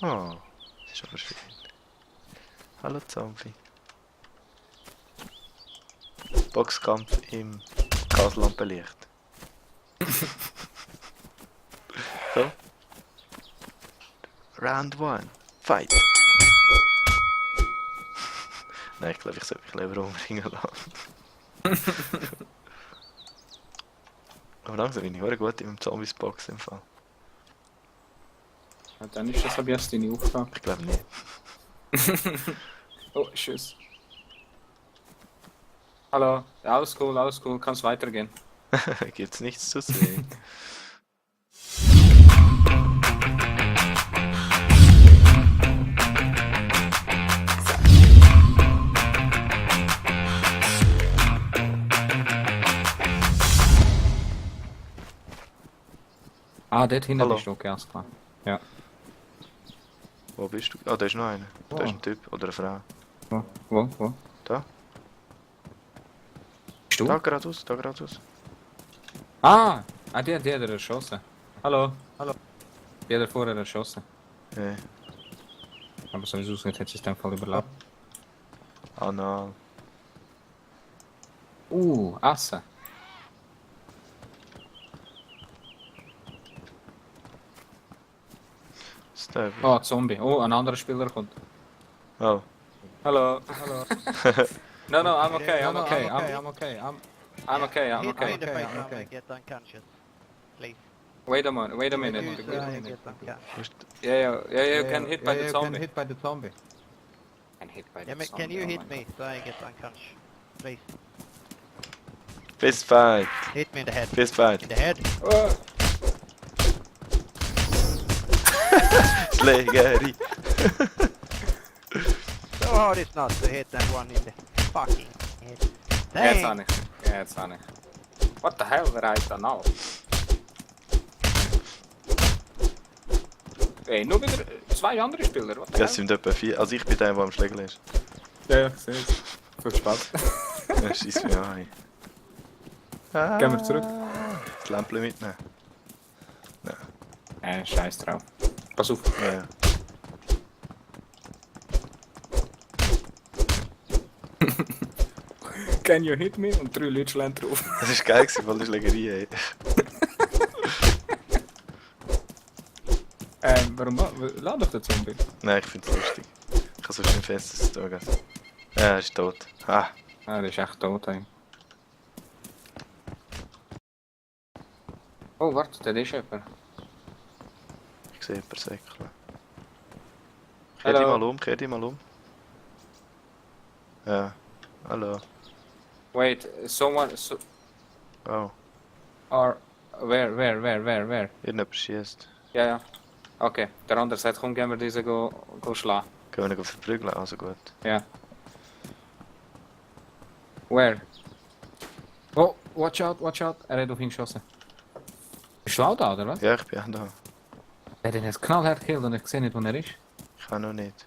Oh, das ist aber schön. Hallo Zombie. Boxkampf im Gaslampenlicht. So. Round 1. Fight! Nein, ich glaube, ich sollte mich lieber umbringen lassen. Aber langsam bin ich auch gut im Zombies-Box im Fall. Ja, dann ist das ab jetzt deine Aufgabe. Ich glaube nicht. Oh, tschüss. Hallo, ja, alles cool, kannst weitergehen. Gibt's nichts zu sehen. Ah, dort hinten Hallo. bist du, okay, alles klar. Ja. Wo bist du? Ah, da ist noch einer. Da ist ein Typ oder eine Frau. Wo? Da? Bist du? Da geradeaus, da geradeaus. Die hat er erschossen. Hallo. Die hat er vorher erschossen. Ja. Aber sowieso nicht, hat sie es dann voll überlebt. Anal. Assen. Stab. Oh, Zombie. Oh, ein anderer Spieler kommt. Oh. Hello. No, I'm okay. I'm okay. I'm okay. Hit me in the face when I get unconscious. Please. Wait a minute. Use, get unconscious. Yeah, you can hit by the zombie. Can hit by the zombie. Can hit by Yeah, the zombie. can you oh hit my me so I get unconscious? Please. Fist fight. Hit me in the head. Fist fight. In the head. God. Schlägerei. So hard it's not to hit that one in the fucking head. Jetzt Dang. habe ich. What the hell, wer heißt da noch? Ey, nur wieder zwei andere Spieler, what the Das hell? sind etwa 4. Also ich bin der, der am Schlägeln ist. Ja, ich sehe es. Viel Spaß. Ja, scheiss mich an. Gehen wir zurück. Das Lämpchen mitnehmen. Scheiß drauf. Pass auf. Ja. Can you hit me? Und 3 Leute schlagen drauf. Das war geil, weil die Schlägerei. Warum? Lass doch den Zombie. Nein, ich finde es lustig. Ich kann sonst nicht fest, dass es da geht. Ja, er ist tot. Ah, Der ist echt tot, ey. Oh, warte, der ist jemand. ich sehe jemanden säckeln. Kehr Hallo. dich mal um. Ja, hallo. Wait, someone... Oh, Or... Where? irgendjemand schießt. Ja. Okay, der andere sagt, komm, gehen wir diese go schlagen. Können wir ihn verprügeln? Also gut. Ja. Where? Oh, watch out. Er hat auf ihn geschossen. Bist du laut da, oder was? Ja, ich bin auch da. Er hat ihn jetzt knallhart gekillt und ich sehe nicht, wo er ist. Ich kann noch nicht.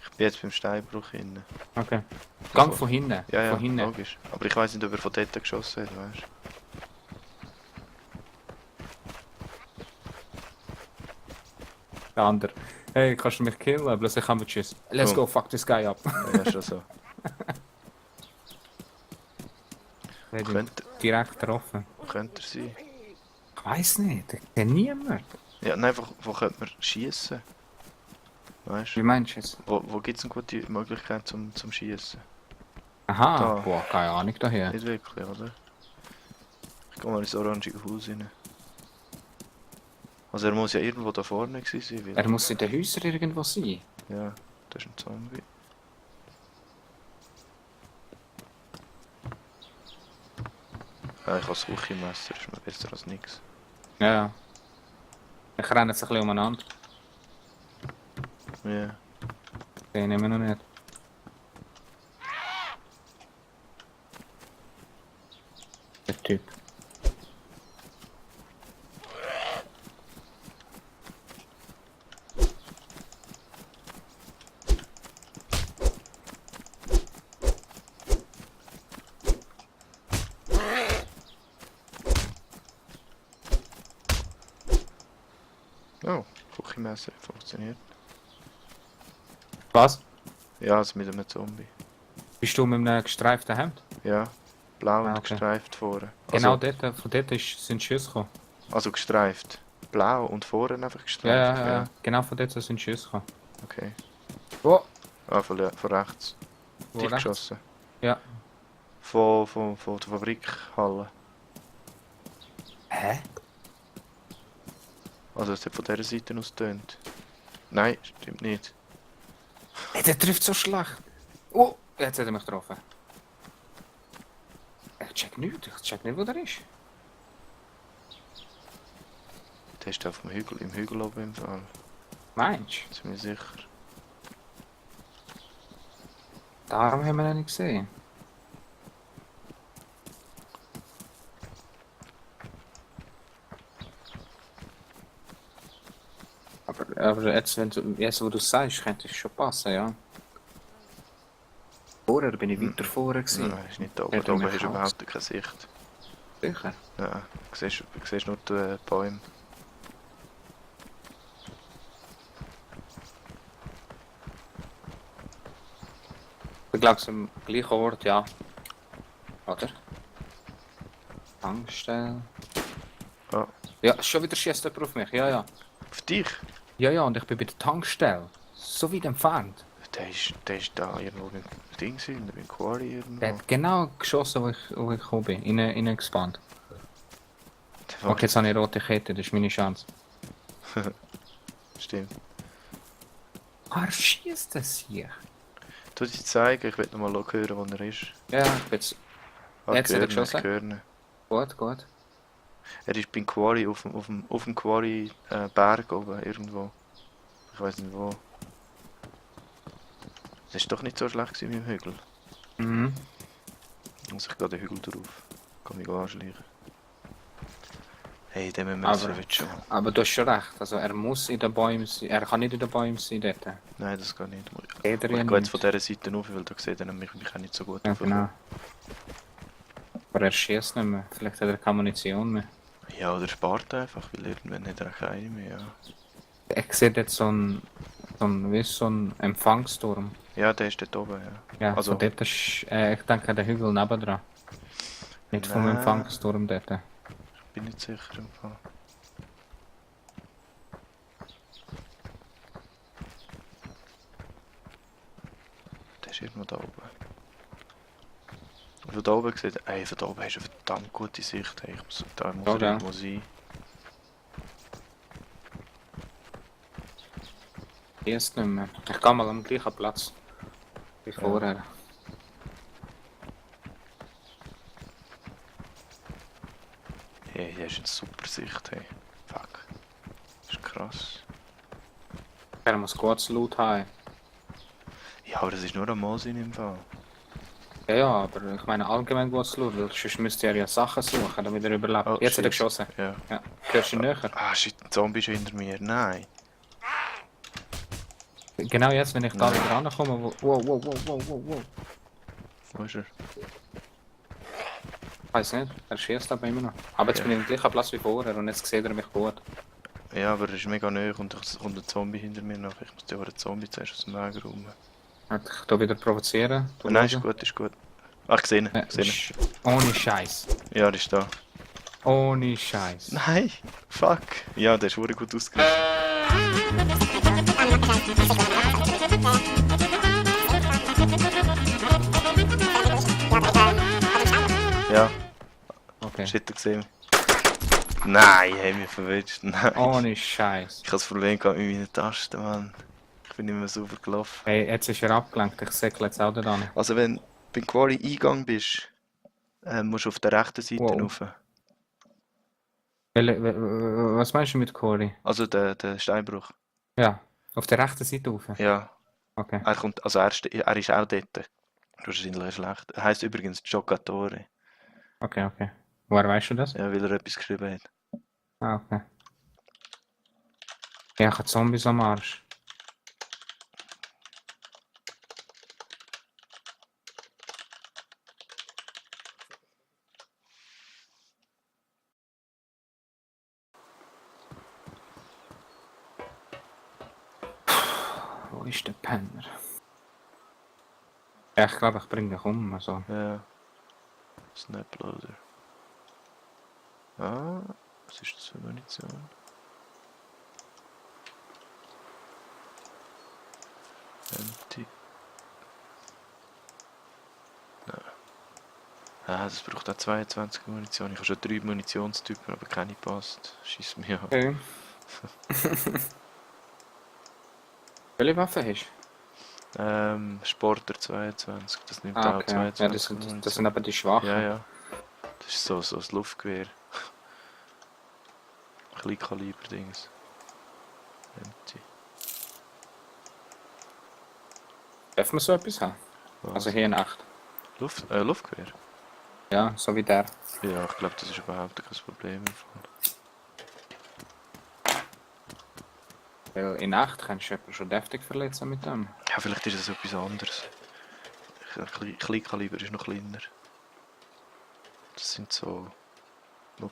Ich bin jetzt beim Steinbruch hinten. Okay. Gang von hinten. Ja, Von hinten. logisch. Aber ich weiß nicht, ob er von dort geschossen hat, weißt du? Der andere. Hey, kannst du mich killen? Plötzlich haben wir Tschüss. Let's Oh. go, fuck this guy up. Ja, schon so. Er hat ihn Könnte, direkt getroffen. könnte er sein. Ich weiss nicht, ich kenne niemanden. Ja, nein, wo könnte man schießen? Weißt Wie du? meinst du es? Wo gibt es eine gute Möglichkeit zum Schießen? Aha, Da. boah, keine Ahnung daher. Nicht wirklich, oder? Ich gehe mal ins orangige Haus rein. Also er muss ja irgendwo da vorne gewesen sein, weil... Er muss in den Häusern irgendwo sein. Ja, das ist ein Zombie. Ja, ich habe das Küchenmesser, ist mir besser als nichts. Ja. Ich renne jetzt ein bisschen umeinander. Ja. Den nehmen wir noch nicht. Der Typ. Oh, Küchenmesser funktioniert. Was? Ja, also mit einem Zombie. Bist du mit einem gestreiften Hemd? Ja, blau und Okay. gestreift vorne. Genau Also, dort, von dort sind Schüsse gekommen. also gestreift. Blau und vorne einfach Ja, gestreift. ja, ja. Genau von dort sind Schüsse gekommen. Okay. Oh, Ah, von rechts. wo Dich rechts? geschossen. Ja. Von der Fabrikhalle. Hä? Also es hat von dieser Seite aus getönt. Nein, stimmt nicht. Hey, der trifft so schlecht. Oh, jetzt hat er mich getroffen. Ich check nichts, ich check nicht, wo der ist. Der ist auf dem Hügel, im Hügel oben im Fall. Meinst du? Ziemlich sicher. Darum haben wir ihn nicht gesehen. Aber jetzt, jetzt, wo du es sagst, könnte es schon passen, ja. Vorher bin ich weiter vorne gewesen. Nein, ist nicht da Der oben. Da oben hat hast du mich überhaupt keine Sicht. Sicher. Ja, du siehst nur die Bäume. Ich glaube, es ist am gleichen Ort, ja. Oder? Tankstelle. Ah, Ja, schon wieder schießt jemand auf mich, ja, ja. auf dich? Ja, ja, und ich bin bei der Tankstelle. So weit entfernt. Der ist da irgendwo im Ding gewesen, beim Quarry irgendwo. Der hat genau geschossen, wo ich gekommen bin. In gespannt. Der war- Okay, jetzt habe ich eine rote Kette, das ist meine Chance. Stimmt. Ah, schießt das hier? Tu dir zeigen, ich will noch mal hören, wo er ist. Ja, ich bin jetzt. Ah, Jetzt hat er hören, geschossen? hören. Gut, gut. Er ist beim Quarry, auf dem Quarry Berg oben irgendwo. Ich weiß nicht wo. Das ist doch nicht so schlecht gewesen mit dem Hügel. Mhm. Muss ich gerade den Hügel drauf. Kann mich anschleichen. Hey, den müssen wir Aber- jetzt schon. Aber du hast schon recht. Also er muss in den Bäumen sein. Er kann nicht in den Bäumen sein dort. Nein, das geht nicht. Jeder Ich ja gehe jetzt nicht. von dieser Seite rauf, weil da sieht er mich auch nicht so gut Ja, raufkommen. genau. Aber er schießt nicht mehr. Vielleicht hat er keine Munition mehr. Ja, oder spart einfach, weil irgendwann hat er auch keine mehr. Ja, Ich sehe jetzt wie so ein Empfangsturm. ja der ist dort oben, ja. Ja, Also- von dort ist, ich denke, der Hügel nebendran. Nicht vom Nein. Empfangsturm dort. Bin nicht sicher im Fall. Der ist irgendwo da oben. Von da oben gesehen, ey, von da oben hast du eine verdammt gute Sicht. Hey, da muss Ja, er ja. irgendwo sein. Jetzt nicht mehr. Ich gehe mal am gleichen Platz wie Ja. vorher. Hey, hier ist eine super Sicht, hey. Fuck. Das ist krass. Er muss kurz Loot haben. Ja, aber das ist nur ein Mosin im Fall. Ja, ja, aber ich meine allgemein kurz Loot, weil sonst müsste er ja Sachen suchen, damit er überlebt. Oh, Jetzt hat er shit. geschossen. Ja. Ja, hörst du ihn näher? Ah, shit, ein Zombie ist hinter mir. Nein. Genau jetzt, wenn ich da Nein. wieder rankomme, wow. Wo ist er? Weiß nicht, er schießt aber immer noch. Aber jetzt Ja. bin ich am gleichen Platz wie vorher und jetzt sieht er mich gut. Ja, aber er ist mega nahe und es kommt ein Zombie hinter mir nach. Ich muss den aber den Zombie zuerst aus dem Weg räumen. Hat ich da wieder provozieren? Du Nein, ist hören? gut, ist gut. Ach, gesehen, Ja, gesehen. ohne Scheiß. Ja, der ist da. Ohne Scheiß. Nein, fuck. Ja, der ist wirklich gut ausgerüstet. Ja, Okay. shit, er gesehen. Nein, hey, mich verwirrt. Nein. Ohne Scheiß. Ich habe das Problem gehabt mit meinen Tasten, Mann. Ich bin nicht mehr sauber gelaufen. Hey, jetzt ist er abgelenkt, ich säckle jetzt auch da dran. Also wenn du beim Quarry-Eingang bist, musst du auf der rechten Seite Wow. rauf. Was meinst du mit Cory? Also der Steinbruch. Ja, auf der rechten Seite rauf. Ja, Okay. er kommt, also er ist auch dort. Wahrscheinlich schlecht. Er heisst übrigens Giocatore. Okay. Woher weißt du das? Ja, weil er etwas geschrieben hat. Ah, okay. Ja, ich habe Zombies am Arsch. ist der Penner? Ja, ich glaube, ich bringe dich um. Also. Ja. Snaploader. Ah, was ist das für Munition? Empty. Nein. Ah, das braucht auch 22 Munition. Ich habe schon 3 Munitionstypen, aber keine passt. Schießt mich an. Okay. Welche Waffe hast Sporter 22, das nimmt du? Ah, auch okay. Ja, 22 das Munition. sind aber die Schwachen. Ja, ja. Das ist so ein Luftgewehr. Kleinkaliber-Dings. Empty. Darf man so etwas haben? Was? Also hier in echt. Luftgewehr? Ja, so wie der. Ja, ich glaube, das ist überhaupt kein Problem im Fall. Weil in echt kannst du jemanden schon deftig verletzen mit dem. Ja, vielleicht ist es etwas anderes. Kleinkaliber ist noch kleiner. Das sind so... 0,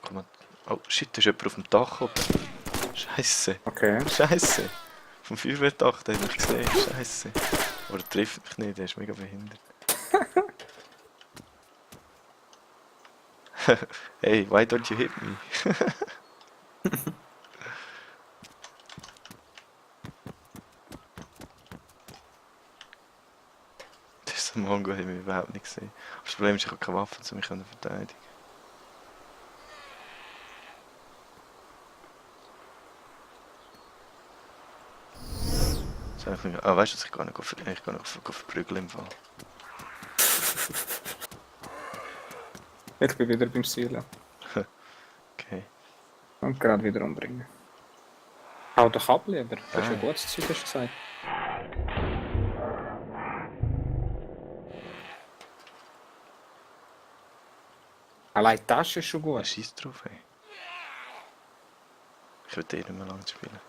oh shit, da ist jemand auf dem Dach oben. Scheiße. Okay. Scheiße. Vom Feuerwehrdach, den habe ich gesehen. Scheiße. Aber er trifft mich nicht, der ist mega behindert. Hey, why don't you hit me? Das ist ein Mongo, haben wir überhaupt nicht gesehen. Aber das Problem ist, ich habe keine Waffe, um mich zu verteidigen. Ah, weißt du, ich kann nicht verprügeln im Fall. Ich bin wieder beim Zielen. Okay. Und gerade wieder umbringen. Hau doch ab, lieber. Das ist Ah. ein gutes Zeug, hast du gesagt. Allein die Tasche ist schon Ja, gut. schieß drauf, ey. Ich will den nicht mehr lange spielen.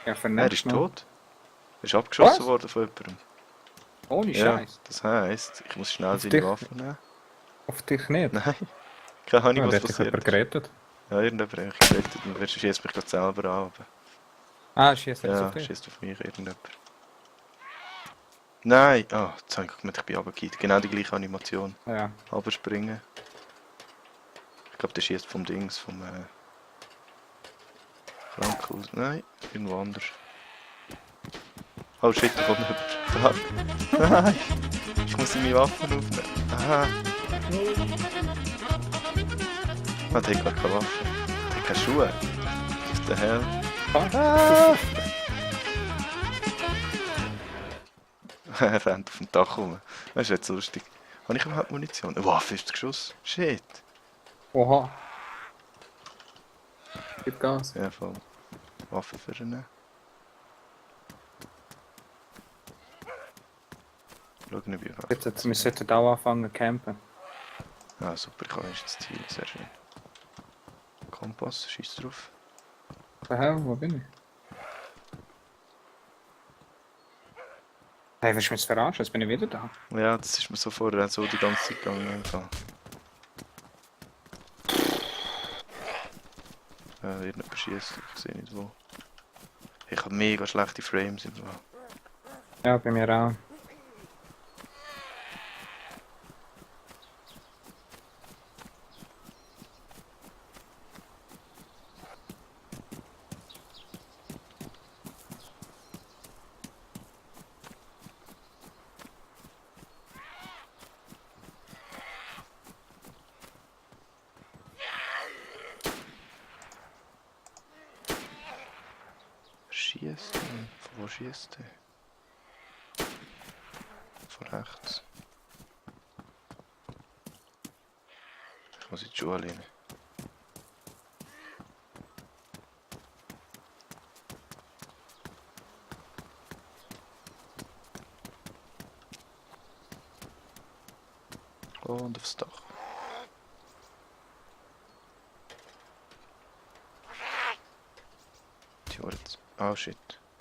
Ja, für Er ist nächstes Mal. tot. Er ist abgeschossen Was? worden von jemandem. Ohne Ja, Scheiß. das heisst, ich muss schnell Auf seine dich? Waffe nehmen. Auf dich nicht. Nein, keine Ahnung, Ja, was der hat dich passiert jemand ist. gerettet. Ja, irgendjemand hat mich gerettet und er schießt mich gerade selber an. Aber Ah, schießt jetzt ja, auf dich. schießt auf mich irgendjemand. Nein! Ah, jetzt habe ich gemerkt, ich bin runtergefallen. Genau die gleiche Animation. Ja. Runterspringen. Ich glaube, der schießt vom Dings, vom Krankenhaus. Nein, irgendwo anders. Oh shit, da kommt jemand. Fuck. Nein! Ich muss meine Waffen aufnehmen. Aha! Ah, der hat gar keine Waffe. Der hat keine Schuhe. Was the hell? Ah! Er rennt auf dem Dach rum. Das ist jetzt lustig. Habe ich überhaupt Munition? Eine Waffe ist geschossen. Shit. Oha. Gib Gas. Ja, voll. Waffe für ihn. Schauen, ob ich Jetzt, wir sollten auch anfangen zu campen. Ah, super, ich habe das Ziel. Sehr schön. Kompass, schieß drauf. Hä, wo bin ich? Hey, willst du mich verarschen? Jetzt bin ich wieder da. Ja, das ist mir so vorher so die ganze Zeit gegangen. Irgendjemand schießt, ich sehe nicht wo. Ich habe mega schlechte Frames im Fall. Ja, bei mir auch. Schießt? Von wo schießt der? Von rechts. Ich muss in die Schuhe lehnen. Und aufs Dach. Tja, jetzt. Oh shit.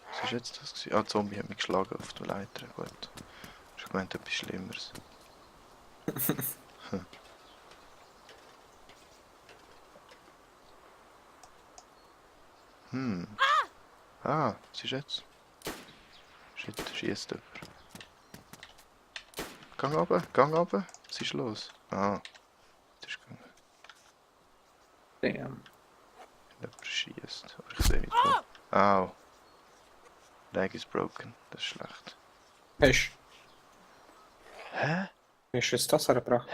Was ist jetzt das gewesen? Ah, Zombie hat mich geschlagen auf der Leiter. Gut. Ich habe gemeint, etwas Schlimmeres. Hm. Ah, was ist jetzt? Shit, schießt jemand. Gang runter, gang runter. Was ist los? Ah, das ist gegangen. Damn. Jemand schießt. Aber ich sehe nicht wo. Au. Leg is broken. Das ist schlecht. Hast Hä? du jetzt das hergebracht?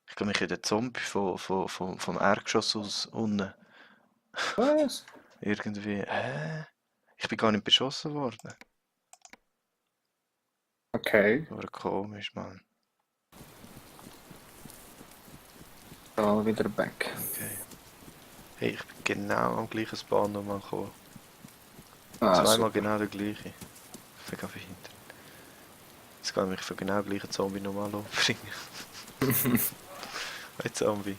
Ich kann mich in den Zombie vom Erdgeschoss aus unten. Was? Irgendwie. Hä? Ich bin gar nicht beschossen worden. Okay. Aber komisch, Mann. Da wieder back. Okay. Hey, ich bin genau am gleichen Spawn nochmal gekommen. Ah, Zweimal genau der gleiche. Vergab ich hinter. Jetzt kann ich mich für genau den gleichen Zombie nochmal umbringen. Hey Zombie.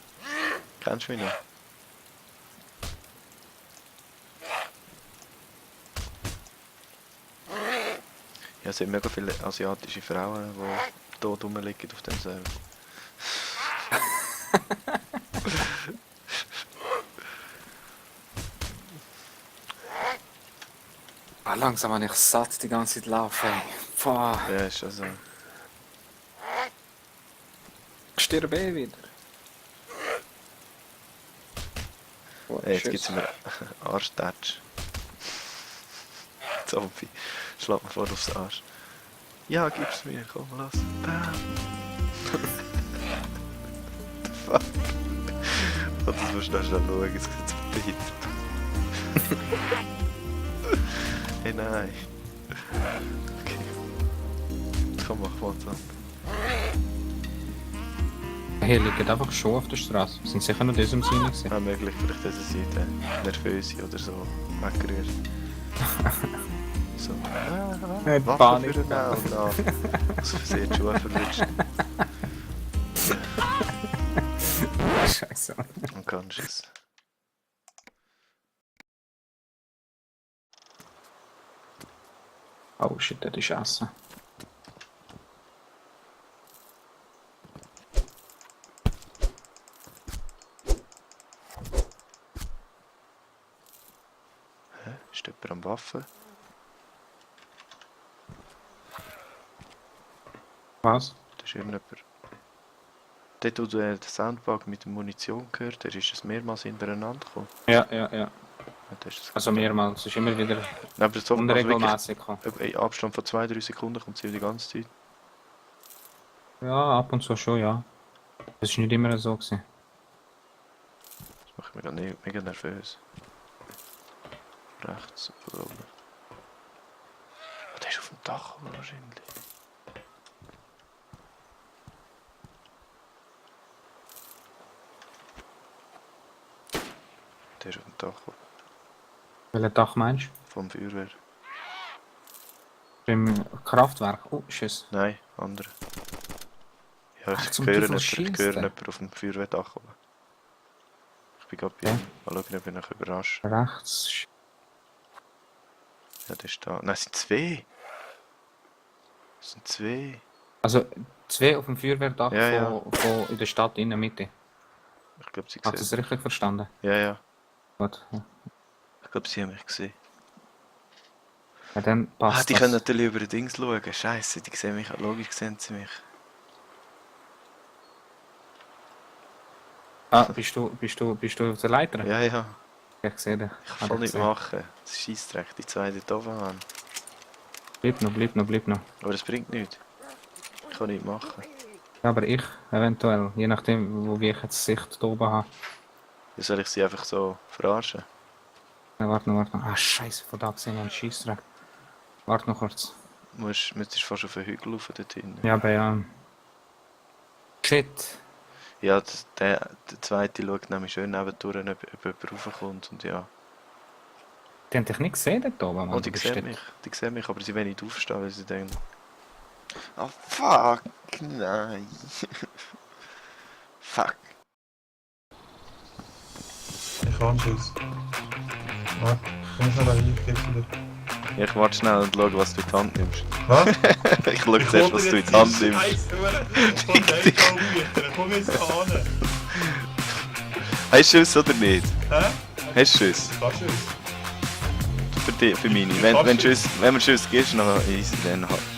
Kennst du mich noch? Ja, es sind mega viele asiatische Frauen, die tot rumliegen auf dem Server. Ah, langsam habe ich satt die ganze Zeit laufen. Pah, Ja, ist also. stirb eh wieder. Oh, Hey, jetzt tschüss. gibt es mir Arschtatsch. Zombie. Schlag mir vor aufs Arsch. Ja, gib's mir, komm, lass. Bam. Fuck. Oh, das musst du schnell schauen, es sieht so behindert. Hey, nein. Okay. Komm, mach mal so. Hier liegen einfach schon auf der Straße. Sind sicher noch diesem Sinne gewesen. Ah, möglich, vielleicht diese Seite nervös oder so weggerührt. So. Nicht Waffe Panik für den und nach. Aus Versehen die Schuhe verlutscht. Scheiße. Unconscious. Oh shit, das ist Essen. Hä? Ist jemand am Waffen? Was? Das ist irgendjemand. Dort, wo du den Soundbug mit der Munition gehört hast, ist es mehrmals hintereinander gekommen. Ja. Ja, das ist das Also mehrmals. Es ist immer wieder Nein, aber so, also wirklich, unregelmäßig gekommen. in Abstand von 2-3 Sekunden kommt sie die ganze Zeit. Ja, ab und zu schon, ja. Das ist nicht immer so gewesen. Das macht mich gerade mega nervös. Rechts oder oben. Oh, der ist auf dem Dach wahrscheinlich. Der ist auf dem Dach Welchen Dach meinst du? vom Feuerwehr. Im Kraftwerk. Oh, Schuss. Nein, andere. Ja, Ach, ich zum höre Teufel jemanden schießt auf dem Feuerwehrdach oben. Ich bin gerade bei Ja. ihm. Mal schauen, ob ich ihn überrasche. Rechts. Ja, der ist da. Nein, es sind zwei. Es sind zwei. Also 2 auf dem Feuerwehrdach Ja, ja. von in der Stadt in der Mitte. Ich glaube, sie Hast du sehen. das richtig verstanden? Ja, ja. Gut. Ich glaube, sie haben mich gesehen. Ja, dann Ah, passt die das. können natürlich über die Dings schauen. Scheiße, die sehen mich. Logisch sehen sie mich. Ah, bist du auf der Leiter? Ja, ja. Ich sehe dich. Ich kann voll nicht machen. Das ist Scheissdreck, die zwei dort oben haben. Bleib noch. Aber das bringt nichts. Ich kann nichts machen. Ja, aber ich, eventuell. Je nachdem, wie ich jetzt Sicht da oben habe. Wie soll ich sie einfach so verarschen? Ja, warte noch. Ah, scheiße, von da gesehen, ein Scheissdreck. Warte noch kurz. Müsstest fast auf den Hügel rauf dort hinten. Ja, aber ja. Shit. Ja, der zweite schaut nämlich schön nebendurch, ob jemand raufkommt und ja. Die haben dich nicht gesehen dort oben, Mann. Und die Du bist sehen dort- mich, aber sie wollen nicht aufstehen, weil sie denken... Oh fuck, nein. Fuck. Ich kann Schuss. Warte, komm schnell rein, ich geb's wieder. Ja, ich warte schnell und schau, was du in die Hand nimmst. Was? Ich schau zuerst, was du in die Hand nimmst. Komm jetzt an. Hast du Schuss oder nicht? Hä? Hast du Schuss? Was Schuss? für meine. Wenn, wenn, Schuss, wenn man Schuss gibst, dann ist dann halt.